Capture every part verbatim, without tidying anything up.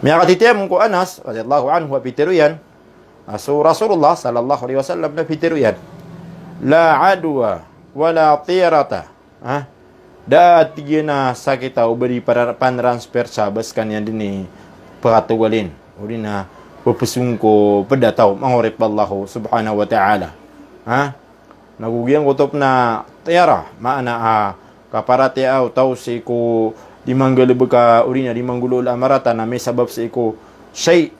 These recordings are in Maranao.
Miyakatitiyamong ko Anas radiyallahu anhu a pitero iyan, a so Rasulullah sallallahu alaihi wasallam na pitero iyan, "La adwa wala tiyarata." Ha? Da a tig iyan a sakit a oba di para-, panransfer sa ba skaniyan dn i pkatogalin. O di na pphsong ko pd a taw, manga oripn o Allah subhanahu wa ta'ala. Ha? Nago giyangkoto pn a tiyara, maana a kaparatiyaya o taw sii ko di manggalbk a, o di na di manggolawla a marata na misabap sii ko shay,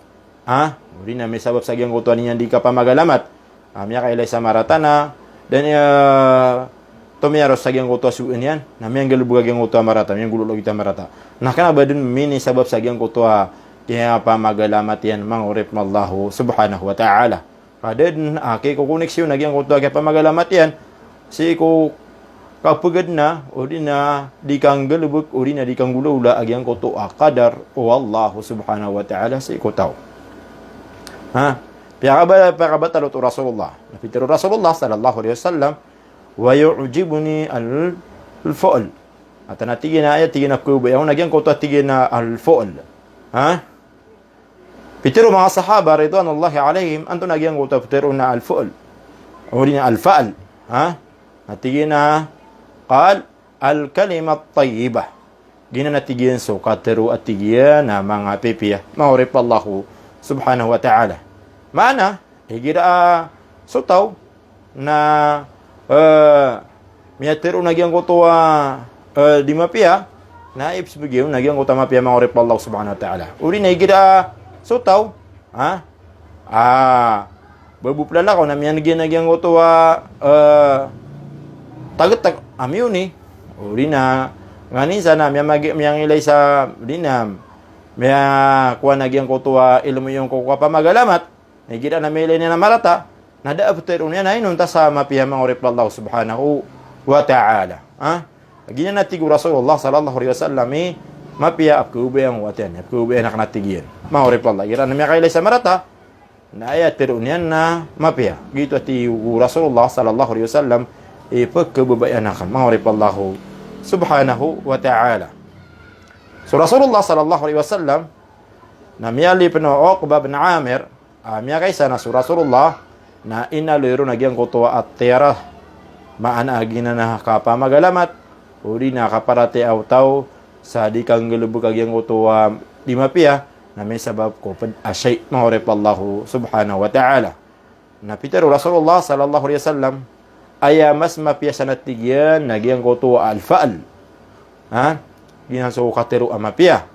ha? O di na misabap sa giyangkoto a niyan di kapamagalamat. Ah, miyakailay sa marata na, da niyan, ah, tomiyaros sa giyangkoto a sowaan iyan, na miyanggalbk a giyangkoto a marata, miyanggolawla giyangkoto a marata. Na kna ba dn minisabap sa giyangkoto a kiyapamagalamat iyan, manga oripn o Allah subhanahu wa ta'ala. Ka da dn a kikokoneksiyon a giyangkoto a kiyapamagalamat iyan sii ko kapagad na, o di na di kanggalbk, o di na di kanggolawla a giyangkoto a qadar o Allah subhanahu wa ta'ala sii ko taw. Ha? Piyakaba-, piyakabatalo oto o Rasulullah. Na pitero o Rasulullah sallallahu alaihi wasallam, "Wa yu'jibuni al-, al-fu'l." Ata na tig iyan a aya tig iyan a kababaya on na giyangkoto a tig iyan a al-fu'l. Ha? Pitero o manga sahaba ridwanullahi alaihim, antonaa giyangkoto a pitero na al-fu'l? O di na al-fa'l. Ha? Na tig iyan a, qal, "Al-kalimat tayyibah." Giyanan a tig iyan so katero a tig iyan a manga pipiya, manga oripn o Allah subhanahu wa ta'ala. Maana, igira a so taw na, eh, miyatero na giyangkoto a, eh, di mapiya, na ipsbgi on na giyangkoto a mapiya, manga oripn o Allah subhanahu wa ta'ala. O di na igira a so taw, ha? Ah, ba bo plalakaw na miyan'g iyan a giyangkoto a, eh, tagtag a miyoni. O di na nganin sa na miyamagi-, miyangilay sa, o di na miyakowa na giyangkoto a ilmo iyan ko kapamagalamat. Na igira na miyailay niyan a marata, na da a ptharoon iyan a inonta sa mapiya, manga oripn o Allah subhanahu wa ta'ala. Ha? Giyanan a tig o Rasulullah sallallahu alaihi wasallam i mapiya a pkhababayaan ko wata iyan, a pkhababayaan akn a tig iyan. Manga oripn o Allah, igira na miyakailay sa marata, na aya tharoon iyan na mapiya. Giyoto a tig o Rasulullah sallallahu alaihi wasallam i pkhababayaan akn, manga oripn o Allah subhanahu wa ta'ala. So Rasulullah sallallahu alaihi wasallam, na miyaaloy pn o Uqbah bin Amir, a miyakaisa na so Rasulullah na inaloy ron a giyangkoto a at-tiyarah, maana a giyanan a kapamagalamat, o di na kaparatiyaya o taw sa di kanggalbk a giyangkoto a di mapiya, na misabap ko pd a shay, manga oripn o Allah subhanahu wa ta'ala. Na pitharo o Rasulullah sallallahu alaihi wasallam, aya mas mapiya san a tig iyan na giyangkoto a al-fa'l. Ha? Giyanan so katharo a mapiya.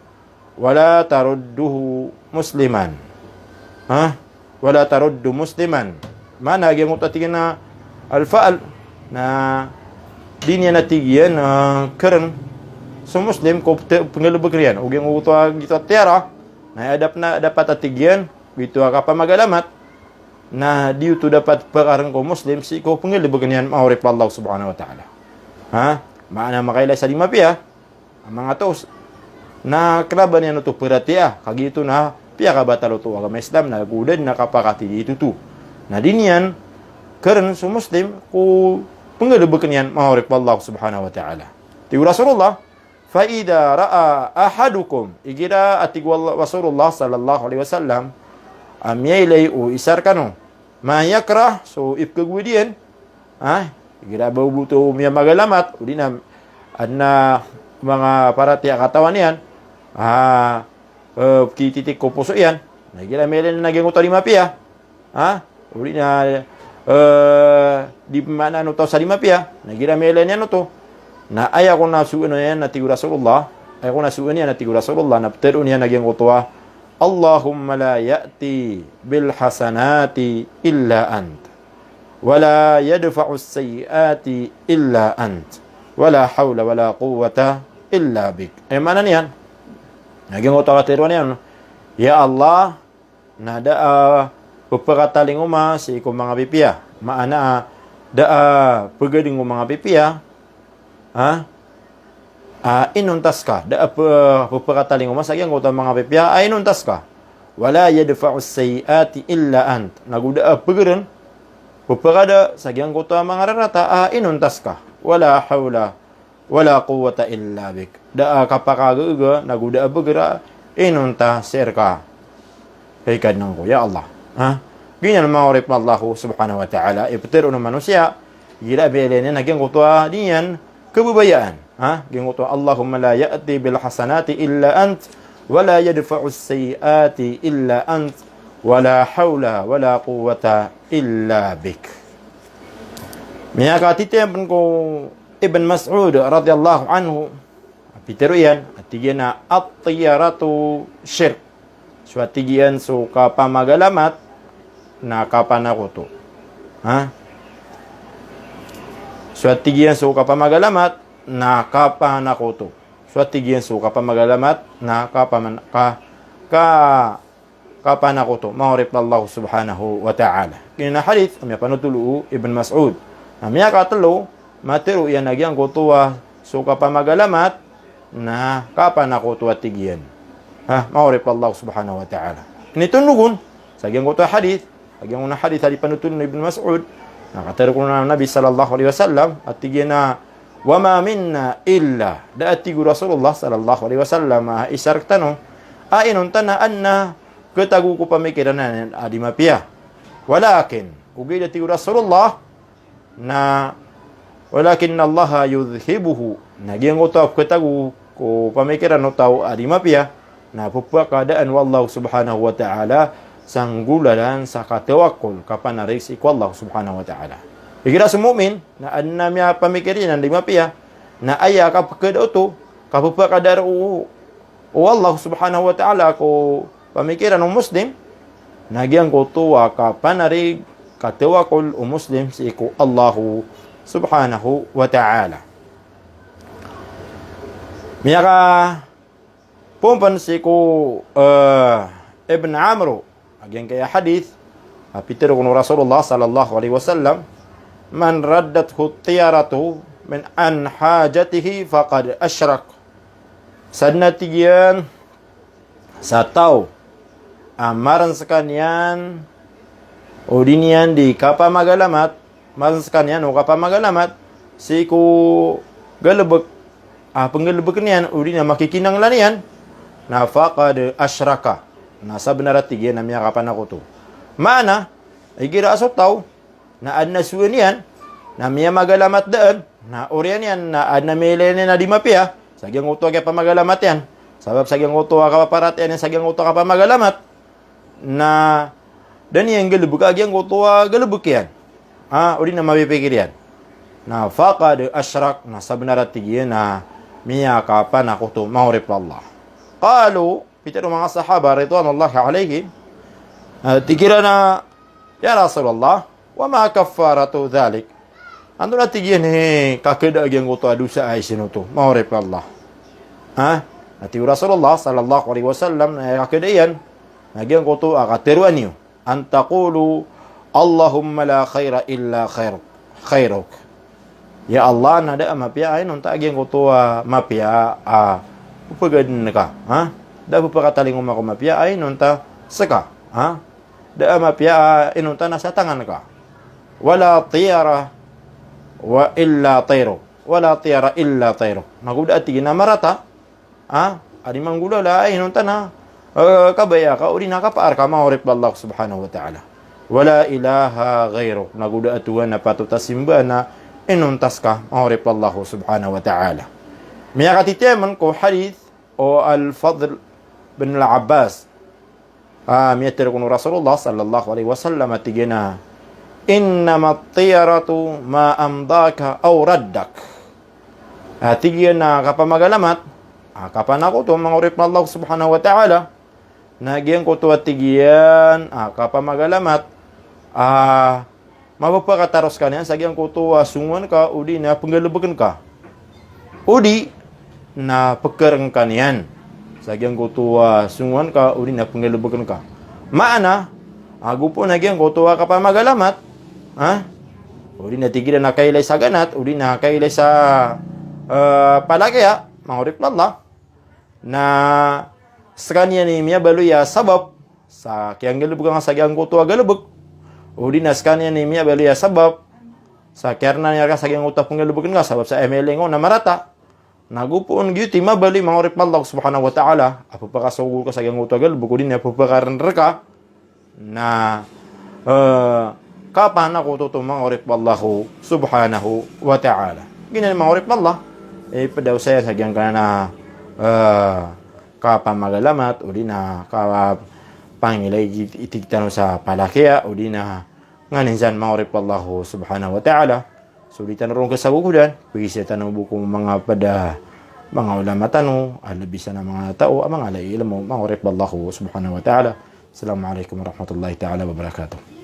Wala tarudduhu musliman. Ha? Wala taruddu musliman. Maana giyangkoto a tig iyan a al-fa'l na di niyan a tig iyan a karen so Muslim ko pte-, pnggalbkn iyan. O giyangkoto a giyoto a tiyarah na aya dap-, na dapat a tig iyan, giyoto a kapamagalamat, na di oto dapat pkarn ko Muslim sii ko pnggalbkn iyan, manga oripn o Allah subhanahu wa ta'ala. Ha? Maana makailay sa di mapiya a manga taw, na kna ba niyan oto pharatiyaya, ka giyoto na piyakabatal oto o agama Islam, na go da dn a kapakatindg oto. Na di niyan karen so Muslim ko pnggalbkn iyan, manga oripn o Allah subhanahu wa ta'ala. Tig o Rasulullah, "Fa idha ra'a ahadukum," igira a tig o Allah, Rasulullah sallallahu alaihi wasallam, a miyailay o isa rkano, "ma yakrah," so ipkhagowad iyan, ha? Igira ba oto miyamagalamat, o di na adn a manga paratiyaya a katawan iyan, ha, eh, pkititik ko poso iyan, na igira miyailay niyan a giyangkoto a di mapiya, ha? O di na, eh, di pmaanaan o taw sa di mapiya, na igira miyailay niyan oto. Na aya kon a sowaan iyan a tig o Rasulullah, aya kon a sowaan iyan a tig o Rasulullah, na ptharoon iyan a giyangkoto a, "Allahumma la ya'ti bil hasanati illa ant, wa la yadfa'us sayyi'ati illa ant, wa la hawla wa la quwwata illa bik." Aya maana niyan, na giyangkoto a katharoon iyan, ya Allah, na da a pphakatalingoma sii ko manga pipiya. Maana a da a pgadn ko manga pipiya. Ha? A inonta ska. Da a p-, pphakatalingoma sa giyangkoto a manga pipiya. A inonta ska. Wala yadfa'us sayyi'ati illa ant. Nago da a pgaren, pphakada sa giyangkoto a manga rarata. A inonta ska. Wala hawla wala quwwata illa bik. Da a kapakagaga, nago da a pgara, inonta sii rka, hay Kadnan ko, ya Allah. Ha? Giyanan manga oripn o Allah subhanahu wa ta'ala i ptharoon o manosiya, igira a miyailay niyan a giyangkoto a di niyan kababayaan. Ha? Giyangkoto a, "Allahumma la ya'ti bil hasanati illa ant, wa la yadfa'us sayyi'ati illa ant, wa la hawla wa la quwwata illa bik." Miyakatitiyaya pn ko Ibn Mas'ud radhiyallahu anhu, a pitharo iyan, a tig iyan a at-tiyaratu shirk. So a tig iyan so kapamagalamat na kapanakoto. Ha? So a tig iyan so kapamagalamat na kapanakoto. So a tig iyan so kapamagalamat na kapaman-, ka-, ka-, kapanakoto, manga oripn o Allah subhanahu wa ta'ala. Giyanan a hadith a miyapanotol o Ibn Mas'ud. Na miyakatlo, matharo iyan a giyangkoto a so kapamagalamat na kapanakoto a tig iyan. Ha, manga oripn o Allah subhanahu wa ta'ala. Initondog on sa giyangkoto a hadith, sa giyangkoto a hadith a di panotol o Ibn Mas'ud, na katharo o Nabi sallallahu alaihi wasallam, a tig iyan a, "Wa ma minna illa," da a tig o Rasulullah sallallahu alaihi wasallam a isa rktano a inonta na adn a khatago ko pamikiran a di mapiya. Walakin, ogaid a tig o Rasulullah, na, "Walakinnallaha yudhhibuhu." Na giyangkoto a pkhatago ko pamikiran o taw a di mapiya, na pphakadaan o Allah subhanahu wa ta'ala sa nggolalan sa katawakkol, kapanarig sii ko Allah subhanahu wa ta'ala. Igira so mu'min na adn a miyapamikir iyan a di mapiya, na aya kapkhada oto, kapphakada o o Allah subhanahu wa ta'ala ko pamikiran o Muslim, na giyangkoto a kapanarig, katawakkol o Muslim sii ko Allah subhanahu wa ta'ala. Miyakapoon pn sii ko, eh, Ibn Amr, a giyangkaya hadith a pitharo o Rasulullah sallallahu alaihi wasallam, "Man raddathu tiyaratu min an hajatihi faqad ashrak." Sadn a tig iyan sa taw a marn skaniyan o di niyan di kapamagalamat, marn skaniyan o kapamagalamat sii ko galbk a pnggalbkn iyan o di na makikinanglan iyan, na faqad ashraka, na sabnar a tig iyan na miyakapanakoto. Maana, igira a so taw na adn a sowa niyan na miyamagalamat dn, na oriyan iyan na adn a miyailay niyan a di mapiya sa giyangkoto a kiyapamagalamat iyan, sabap sa giyangkoto a kapaparatiyaya niyan sa giyangkoto a kapamagalamat, na da niyan nggalbka a giyangkoto a galbk iyan, ha, o di na mapipikir iyan, na faqad ashrak, na sabnar a tig iyan na miyakapanakoto, manga oripn o Allah. Qalu, pitharo o manga sahaba ridwanullahi alaihim, eh, tig iran a, "Ya Rasulullah, wa ma kaffaratu dhalik?" Antonaa, tig iyan, i kakhada a giyangkoto a dosa a isinoto, manga oripn o Allah? Ha? Na tig o Rasulullah sallallahu alaihi wasallam, na aya kakhada iyan na giyangkoto a katharoa niyo, "An taqulu, Allahumma la khaira illa khair-, khairuk." Ya Allah, na da a mapiya a inonta a giyangkoto a mapiya a pphakadn ka. Ha? Da a pphakatalingoma ko mapiya a inonta ska. Ha? Da a mapiya a inonta na sa tangan ka. Wala tiyara wa illa tayruk. Wala tiyara illa tayruk. Nago da a tig iyan a marata a, a di manggolawla a inonta na, eh, kabaya ka, o di na kapaar ka, manga oripn o Allah subhanahu wa ta'ala. Wala ilaha ghayruk. Nago da a Tuhan a patot a simbaan a inonta ska, manga oripn o Allah subhanahu wa ta'ala. Miyakatitiyaya man ko hadith o Al-Fadl bin Al-Abbas. Ah, miyatharo o Rasulullah sallallahu alaihi wasallam a tig iyan a, "Innamat tiyaratu ma amdaka aw raddak." A tig iyan a kapamagalamat a kapanakoto, manga oripn o Allah subhanahu wa ta'ala, na giyangkoto a tig iyan a kapamagalamat a mapphakataro skaniyan sa giyangkoto a songowan ka o di na pnggalbkn ka, o di na pkharngka niyan sa giyangkoto a songowan ka o di na pnggalbkn ka. Maana, ago pn a giyangkoto a kapamagalamat, ha? O di na tig iran a kailay sa ganat, o di na kailay sa, eh, palakaya, manga oripn o Allah, na skaniyan i miyabaloy a sabap sa kiyanggalbka ngka sa giyangkoto a galbk, o di na skaniyan i miyabaloy a sabap sa kiyarna niyan rka sa giyangkoto a pnggalbkn ka, sabap sa aya miyailay ngka on na marata, Na go poon giyoto i mabaloy, manga oripn o Allah subhanahu wa ta'ala, a pphakasogo ka sa giyangkoto a galbk odi na pphakarenrka, na, eh, kapanakoto oto, manga oripn o Allah subhanahu wa ta'ala. Giyanan, manga oripn o Allah, eh, pd a osayan sa giyangkanan a, eh, kapamagalamat, odi na kapangilay i tig tano sa palakiya, odi na nganin san, manga oripn o Allah subhanahu wa ta'ala. So di tano ron kasagogodan, pagizaan tano bo ko manga pd a manga ulama tano, a lbi san a manga taw a manga ala ilmo, manga oripn o Allah subhanahu wa ta'ala. Assalamu alaikum warahmatullahi ta'ala wabarakatuh.